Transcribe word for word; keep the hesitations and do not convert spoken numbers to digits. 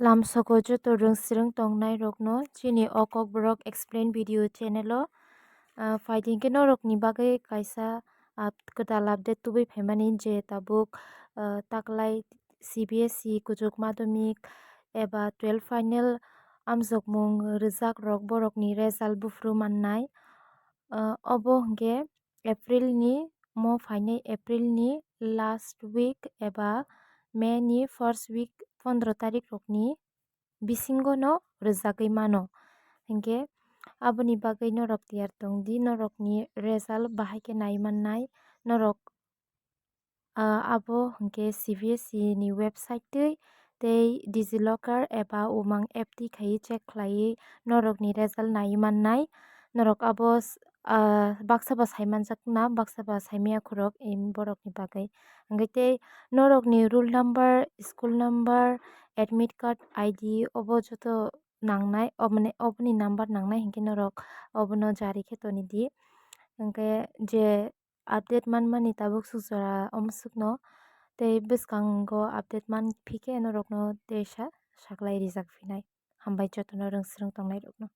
Lamsoko joto rwng swrwng tongnai rokno chini o Kokborok Explain video channel o, ah, phaidi hinkhe norokni bagwi kaisa up-, kwtal update tubui phaimani je tabuk, ah, taklai C B S E kuchuk madhyamik eba twelve final amjokmung rwjak rok borokni result buphuru mannai. Ah, obo hinkhe April ni, mo phainai April ni last week eba May ni first week pondro tarik rokni bisingo no rwjagwi mano. Hinkhe aboni bagwi norok tiyar tong di, norokni result bahai khe nai mannai, norok, ah, abo hinkhe C B S E ni website twi tei DigiLocker eba Umang app twi khaiwi check khlaiwi norokni result naiwi mannai. Norok abo s-, ah, baksa ba saimanjak na, baksa ba saimaya khorok em borokni bagwi. Hinkhe tei norokni roll number, school number, admit card, I D obo joto nangnai, oboni, oboni number nangnai hinkhe norok obono jari khe toni di. Hinkhe je update manmani tabuk sukjora omo swkno, tei bwskango update man phikhe norokno teisa saklai rijak phinai. Hambai jotono rwng swrwng tongnai rokno.